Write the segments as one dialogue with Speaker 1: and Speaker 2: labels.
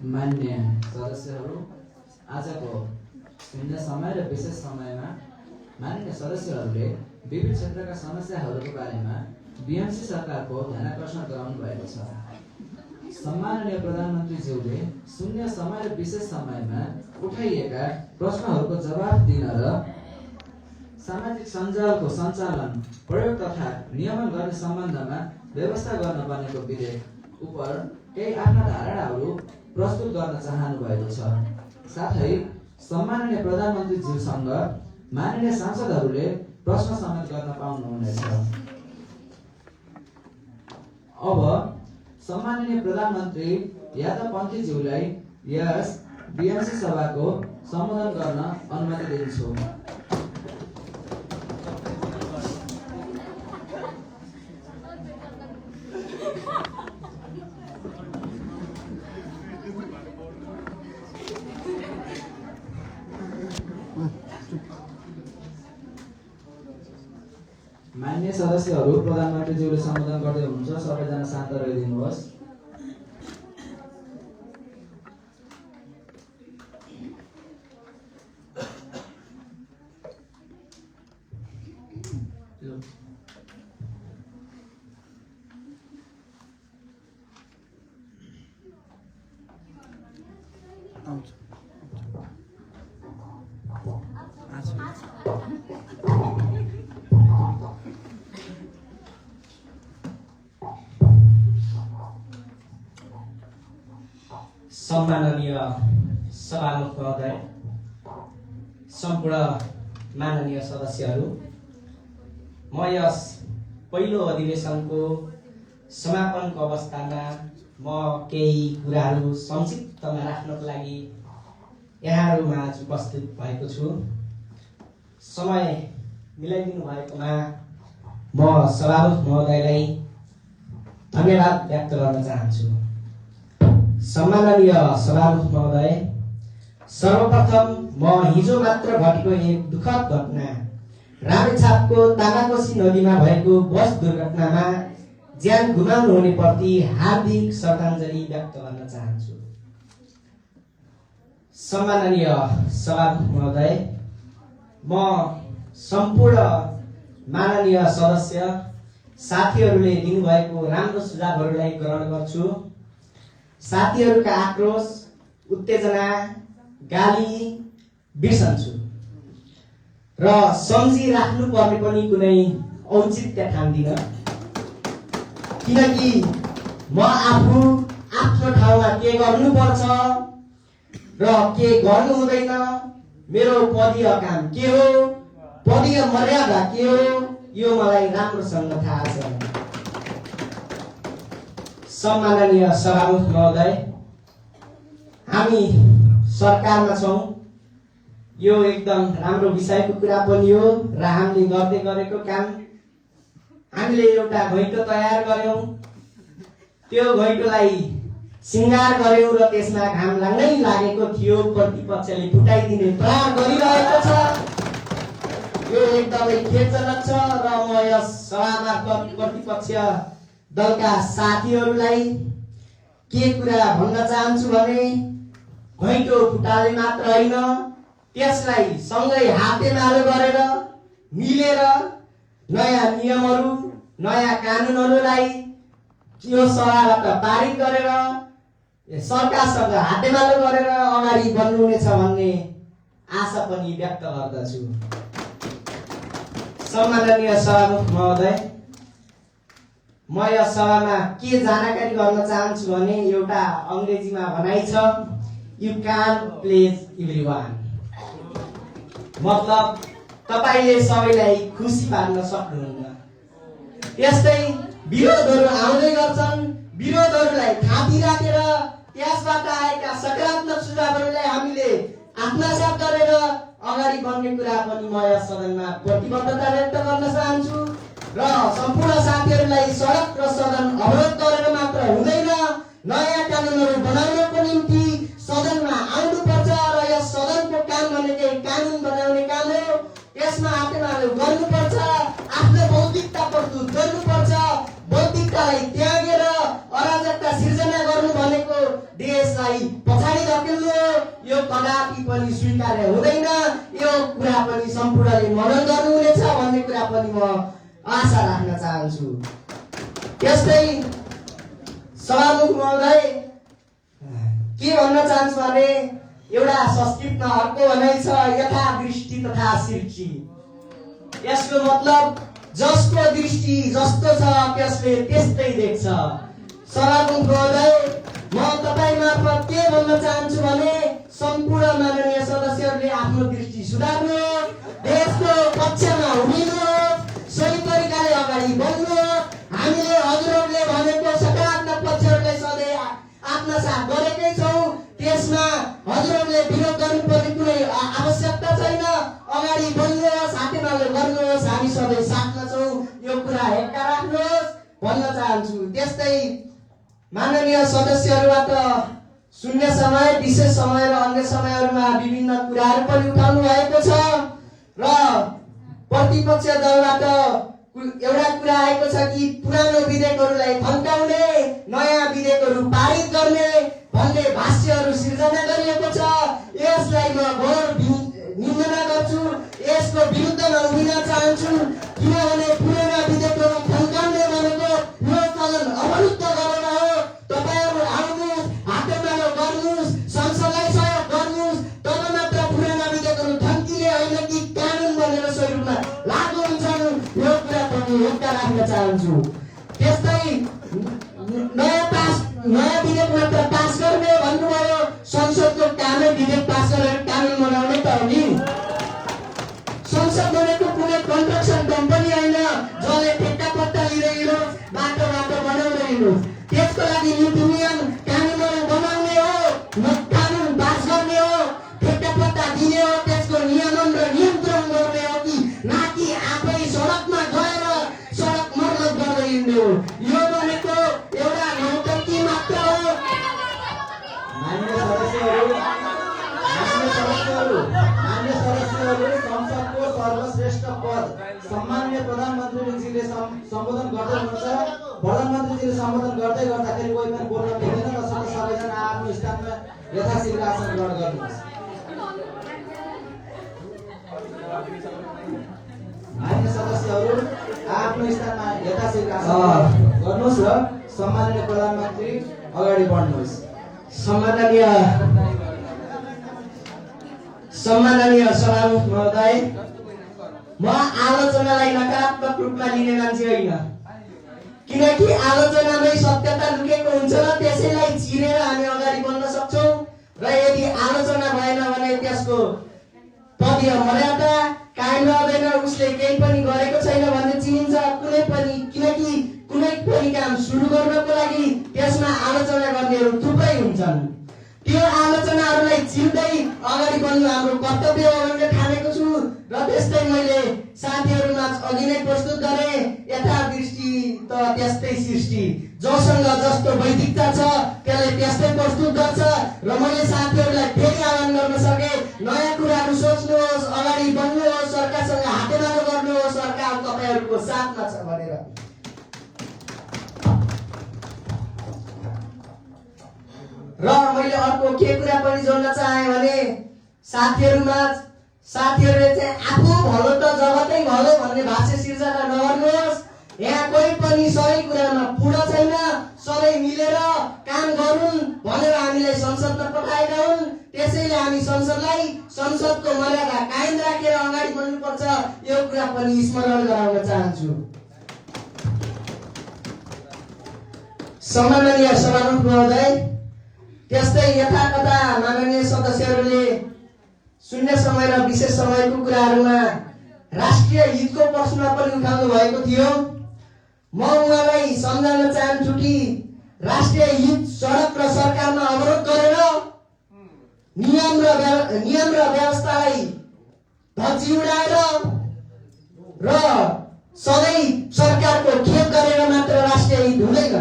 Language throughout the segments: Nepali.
Speaker 1: मान्य सदस्यहरू, आजको शून्य समय र विशेष समयमा माननीय सदस्यहरूले विभिन्न क्षेत्रका समस्याहरूको बारेमा बीएमसी सरकारको ध्यानाकर्षण गराउनु भएको छ। सम्माननीय प्रधानमन्त्रीज्यूले शून्य समय र विशेष समयमा उठाइएका प्रश्नहरूको जवाफ दिन र सामाजिक सञ्जालको सञ्चालन, प्रयोग तथा नियमन गर्ने सम्बन्धमा व्यवस्था गर्न बनेको विधेयक उप केही आफ्ना धारणाहरू प्रस्तुत गर्न चाहनु भएको छ। साथै सम्माननीय प्रधानमन्त्रीज्यूसँग माननीय सांसदहरूले प्रश्न समेत गर्न पाउनुहुनेछ। अब सम्माननीय प्रधानमन्त्री यादव पन्थीज्यूलाई यस बीएमसी सभाको सम्बोधन गर्न अनुमति दिन्छु। मान्य सदस्यहरू, प्रधानमन्त्रीज्यूले सम्बोधन गर्दै हुनुहुन्छ, सबैजना शान्त रहिदिनुहोस्।
Speaker 2: सम्माननीय सभामुख महोदय, सम्पूर्ण माननीय सदस्यहरू, म यस पहिलो अधिवेशनको समापनको अवस्थामा म केही कुराहरू संक्षिप्तमा राख्नको लागि यहाँहरूमा उपस्थित भएको छु। समय मिलाइदिनु भएकोमा म सभामुख महोदयलाई धन्यवाद व्यक्त गर्न चाहन्छु। सम्माननीय सभामुख महोदय, सर्वप्रथम म हिजो मात्र घटेको एक दुःखद घटना रामेछापको तामाकोशी नदीमा भएको बस दुर्घटनामा ज्यान गुमाउनु हुने प्रति हार्दिक श्रद्धाञ्जली व्यक्त गर्न चाहन्छु। सम्माननीय सभामुख महोदय, म सम्पूर्ण माननीय सदस्य साथीहरूले दिनुभएको राम्रो सुझावहरूलाई ग्रहण गर्छु। साथीहरूका आक्रोश, उत्तेजना, गाली बिर्सन्छु र सम्झिराख्नु पर्ने पनि कुनै औचित्य ठान्दिनँ, किनकि म आफू आफ्नो ठाउँमा के गर्नुपर्छ र के गर्नु हुँदैन, मेरो पदीय काम के हो, पदीय मर्यादा के हो, यो मलाई राम्रोसँग थाहा छ। सम्माननीय सभामुख महोदय, हामी सरकारमा छौँ, यो एकदम राम्रो विषयको कुरा पनि हो र हामीले गर्दै गरेको काम, हामीले एउटा घैँटो तयार गर्यौं, त्यो घैँटोलाई सिंगार गर्यौं र त्यसमा घाम लाग्नै लागेको थियो, प्रतिपक्षले फुटाइदिने प्रयास गरिरहेको छ। यो एकदमै खेदजनक छ र म यस सभामार्फत प्रतिपक्ष दलका साथीहरूलाई के कुरा भन्न चाहन्छु भने, घैँटो फुटाले मात्र होइन, त्यसलाई सँगै हातेमालो गरेर मिलेर नयाँ नियमहरू, नयाँ कानुनहरूलाई यो सभाबाट पारित गरेर सरकारसँग हातेमालो गरेर अगाडि बढ्नुहुनेछ भन्ने आशा पनि व्यक्त गर्दछु। सम्माननीय सभामुख महोदय, म यस सभामा के जानकारी गर्न चाहन्छु भने, एउटा अङ्ग्रेजीमा भनाइ छ, यु क्यान प्लिज एभ्रीवान, मतलब तपाईले सबैलाई खुसी पार्न सक्नुहुन्न। त्यस्तै विरोधहरू आउँदै गर्छन्, विरोधहरूलाई थाती राखेर त्यसबाट आएका सकारात्मक सुझावहरूलाई हामीले आत्मसात गरेर अगाडि बढ्ने कुरा पनि म यस सदनमा प्रतिबद्धता व्यक्त गर्न चाहन्छु र सम्पूर्ण साथीहरूलाई सडक र सदन अवरोध गरेर मात्र हुँदैन, नयाँ कानुनहरू बनाउनको निम्ति सदनमा आउनुपर्छ र यस सदनको काम भनेकै कानुन बनाउने काम हो। त्यसमा हातेमालो गर्नुपर्छ, आफ्नो बौद्धिकता प्रस्तुत गर्नुपर्छ, बौद्धिकतालाई त्यागेर अराजकता सिर्जना गर्नु भनेको देश देशलाई पछाडि धकेल्नु यो कदापि पनि स्वीकार्य हुँदैन। यो कुरा पनि सम्पूर्णले मनन गर्नुहुनेछ भन्ने कुरा पनि म आशा राख्न चाहन्छु। त्यस्तै सभामुख महोदय के भन्न चाहन्छु भने एउटा संस्कृतमा अर्को भनाइ छ यथा दृष्टि तथा सृष्टि। यसको मतलब जसको दृष्टि जस्तो छ त्यसले त्यस्तै देख्छ। सभामुख महोदय म तपाईँ मार्फत के भन्न चाहन्छु भने सम्पूर्ण माननीय सदस्यहरूले आफ्नो दृष्टि सुधार्नु, देशको पक्षमा उभिनु, सही तरिकाले अगाडि बढ्नु। हामीले हजुरहरूले भनेको सकारात्मक पक्षहरूलाई सधैँ आत्मसात गरेकै छौँ। त्यसमा हजुरहरूले विरोध गर्नुपर्ने कुनै आवश्यकता छैन। अगाडि बढ्नुहोस्, हातेमालो गर्नुहोस्, हामी सधैँ साथमा छौँ। यो कुरा हेक्का राख्नुहोस् भन्न चाहन्छु। त्यस्तै माननीय सदस्यहरूबाट शून्य समय, विशेष समय र अन्य समयहरूमा विभिन्न कुराहरू पनि उठाउनु भएको छ र प्रतिपक्ष दलबाट एउटा कुरा आएको छ कि पुरानो विधेयकहरूलाई फन्काउने, नयाँ विधेयकहरू पारित गर्ने भन्ने भाष्यहरू सिर्जना गरिएको छ। यसलाई म घोर निन्दना गर्छु। यसको विरुद्धमा उभिन चाहन्छु किनभने पुराना विधेयकहरू फन्काउने भनेको यो चलन अवरुद्ध गरेर हो। तपाईहरु आउनुहोस्, हातेमालो गर्नुहोस्, संसदलाई सहयोग गर्नुहोस्, तब मात्र पुराना विधेयकहरू थन्किने होइन कि कानुन बनेर सही रूपमा लागू हुन्छन्। यो कुरा पनि हेक्का राख्न चाहन्छु। त्यस्तै नयाँ विधेयक मात्र पास गर्ने भन्नुभयो। संसदको कामै विधेयक पास गरेर कानुन बनाउने त हो नि। संसद भनेको कुनै कन्स्ट्रक्सन कम्पनी होइन जसले ठेक्का पट्टा लिँदै हिँडोस्, बाटो बनाउँदै हिँडोस्। त्यसको लागि नीति नियम कानुनहरू बनाउने हो, कानुन पास गर्ने हो, ठेक्का पट्टा दिने हो, त्यसको नियमन र नियन्त्रण गर्ने हो कि न कि आफै सडकमा गएर सडक मर्मत गर्दै हिँड्ने हो। यो भनेको एउटा नौटंकी मात्र हो।
Speaker 1: मान्य सदस्यहरू संसदको सर्वश्रेष्ठ पद सम्माननीय प्रधानमन्त्रीजीले सम्बोधन गर्दै हुनुहुन्छ। प्रधानमन्त्रीजीले सम्बोधन गर्दै गर्दाखेरि कोही पनि बोल्न दिँदैन। त्यसैले सबैजना आफ्नो स्थानमा यथाशीघ्र आसन ग्रहण गर्नुहोस्। मान्य सदस्यहरू आफ्नो स्थानमा यथाशीघ्र आसन गर्नुहोस् र सम्माननीय प्रधानमन्त्री अगाडि बढ्नुहोस्।
Speaker 2: सम्माननीय सभामुख महोदय, म आलोचनालाई नकारात्मक रूपमा लिने मान्छे होइन, किनकि आलोचनामै सत्यता लुकेको हुन्छ र त्यसैलाई चिरेर हामी अगाडि बढ्न सक्छौँ। र यदि आलोचना भएन भने त्यसको पदीय मर्यादा कायम रहँदैन, उसले केही पनि गरेको छैन भन्ने चिनिन्छ। किनकि कुनै पनि काम सुरु गर्नको लागि त्यसमा आलोचना गर्नेहरू थुप्रै हुन्छन्। त्यो आलोचनाहरूलाई चिर्दै अगाडि बढ्नु हाम्रो कर्तव्य हो भनेर ठानेको छु। र त्यस्तै मैले साथीहरूमा अघि नै प्रस्तुत गरे यथा दृष्टि त त्यस्तै सृष्टि। जोसँग जस्तो वैदिकता छ त्यसले त्यस्तै प्रस्तुत गर्छ। र मैले साथीहरूलाई फेरि आह्वान गर्न सके नयाँ कुराहरू सोच्नुहोस्, अगाडि बढ्नुहोस्, सरकारसँग हातेमालो गर्नुहोस्, सरकार तपाईहरुको साथमा छ भनेर। र मैले अर्को के कुरा पनि जोड्न चाहे भने साथीहरूले चाहिँ आफू भलो त जगतै भलो भन्ने भाष्य सिर्जना नगर्नुहोस्। यहाँ कोही पनि सबै कुरामा पूर्ण छैन। सबै मिलेर काम गरून् भनेर हामीलाई संसदमा पठाएका हुन्। त्यसैले हामी संसदको मर्यादा कायम राखेर अगाडि बढ्नुपर्छ। यो कुरा पनि स्मरण गराउन चाहन्छु। सम्माननीय सभामुख महोदय, त्यस्तै यथाकथा माननीय सदस्यहरूले शून्य समय र विशेष समयको कुराहरूमा राष्ट्रिय हितको प्रश्न पनि उठाउनु भएको थियो। म उहाँलाई सम्झाउन चाहन्छु कि राष्ट्रिय हित सडक र सरकारमा अवरोध गरेर नियम र व्यवस्थालाई धज्जी उडाएर र सधैँ सरकारको खेप गरेर मात्र राष्ट्रिय हित हुँदैन।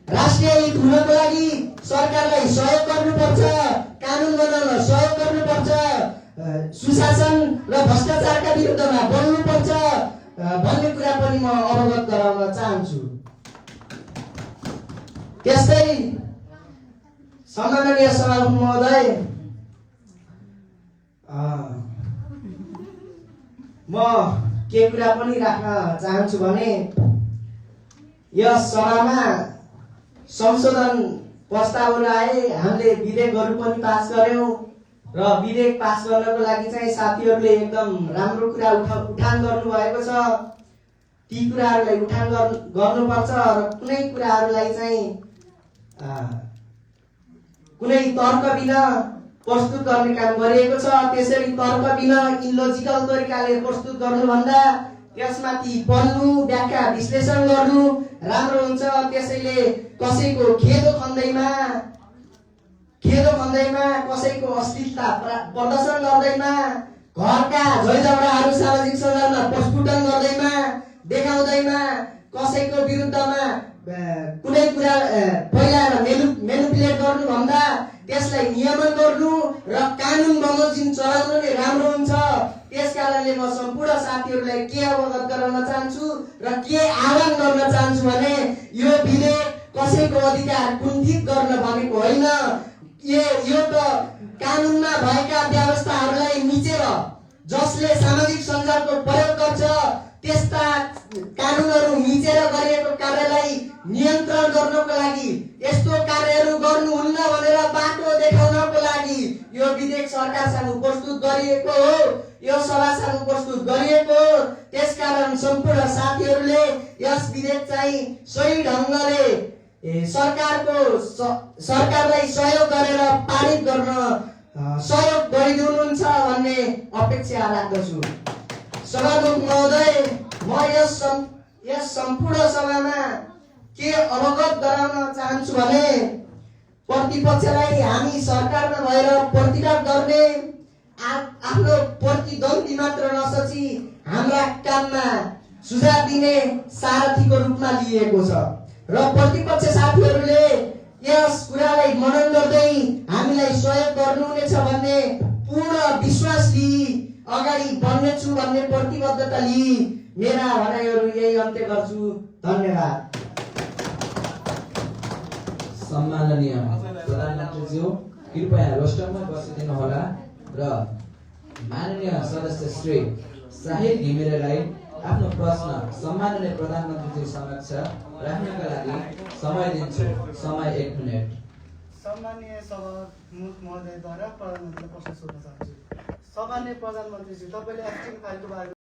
Speaker 2: राष्ट्रिय हित हुनको लागि सरकारलाई सहयोग गर्नुपर्छ, कानुन बनाउन सहयोग गर्नुपर्छ, सुशासन र भ्रष्टाचारका विरुद्धमा बोल्नुपर्छ भन्ने कुरा पनि म अवगत गराउन चाहन्छु। त्यस्तै सम्माननीय सभामुख महोदय, म के कुरा पनि राख्न चाहन्छु भने यस सभामा संशोधन प्रस्तावहरू आए, हामीले विधेयकहरू पनि पास गर्यौं र विधेयक पास गर्नको लागि चाहिँ साथीहरूले एकदम राम्रो कुरा उठान गर्नुभएको छ। ती कुराहरूलाई उठान गर्नुपर्छ र कुनै कुराहरूलाई चाहिँ कुनै तर्क बिना प्रस्तुत गर्ने काम गरिएको छ। त्यसरी तर्क बिना इलोजिकल तरिकाले प्रस्तुत गर्नुभन्दा त्यसमाथि पढ्नु, व्याख्या विश्लेषण गर्नु राम्रो हुन्छ। त्यसैले कसैको खेदो खन्दैमा कसैको अस्थिरता प्रदर्शन गर्दैमा, घरका झैझगडाहरू सामाजिक सञ्जालमा प्रस्फुटन गर्दैमा, देखाउँदैमा, कसैको विरुद्धमा कुनै कुरा फैलाएर मेनिपुलेट गर्नुभन्दा त्यसलाई नियमन गर्नु र कानुन बमोजिम चलाउनु नै राम्रो हुन्छ। त्यसकारणले म सम्पूर्ण साथीहरूलाई के अवगत गराउन चाहन्छु र के आह्वान गर्न चाहन्छु भने यो विधेयक कसैको अधिकार कुण्ठित गर्न भनेको होइन। यो त कानुनमा भएका व्यवस्थाहरूलाई मिचेर जसले सामाजिक सञ्जालको प्रयोग गर्छ त्यस्ता कानुनहरू मिचेर गरिएको कार्यलाई नियन्त्रण गर्नको लागि, यस्तो कार्यहरू गर्नुहुन्न भनेर बाटो देखाउनको लागि यो विधेयक सरकार सामु प्रस्तुत गरिएको हो, यो सभा सामु प्रस्तुत गरिएको हो। त्यसकारण सम्पूर्ण साथीहरूले यस विधेयक चाहिँ सही ढङ्गले सरकारलाई सहयोग गरेर पारित गर्न सहयोग गरिदिनुहुन्छ भन्ने अपेक्षा राख्दछु। सभामुख महोदय, म यस सम्पूर्ण सभामा के अवगत गराउन चाहन्छु भने प्रतिपक्षलाई हामी सरकारमा भएर प्रतिवाद गर्ने, आफ्नो प्रतिद्वन्दी मात्र नसोची हाम्रा काममा सुझाव दिने सारथीको रूपमा लिएको छ र प्रतिपक्ष साथीहरूले यस कुरालाई मनन गर्दै हामीलाई सहयोग गर्नुहुनेछ भन्ने पूर्ण विश्वास लिई अगाडि बढ्नेछु भन्ने प्रतिबद्धता लिई मेरा भनाइहरू यही अन्त्य गर्छु। धन्यवाद।
Speaker 1: सम्माननीय प्रधानमन्त्रीज्यू, कृपया रोस्टरमा बसिदिनु होला र माननीय सदस्य श्री शाहिद घिमिरेलाई आफ्नो प्रश्न सम्माननीय प्रधानमन्त्रीज्यू समक्ष राख्नका लागि समय दिन्छु। समय 1 मिनेट।
Speaker 3: सम्माननीय सभामुख महोदयद्वारा प्रधानमन्त्रीलाई प्रश्न सोध्न चाहन्छु। सम्माननीय प्रधानमन्त्रीज्यू, तपाईँले एक्टिङ फाइलको बारेमा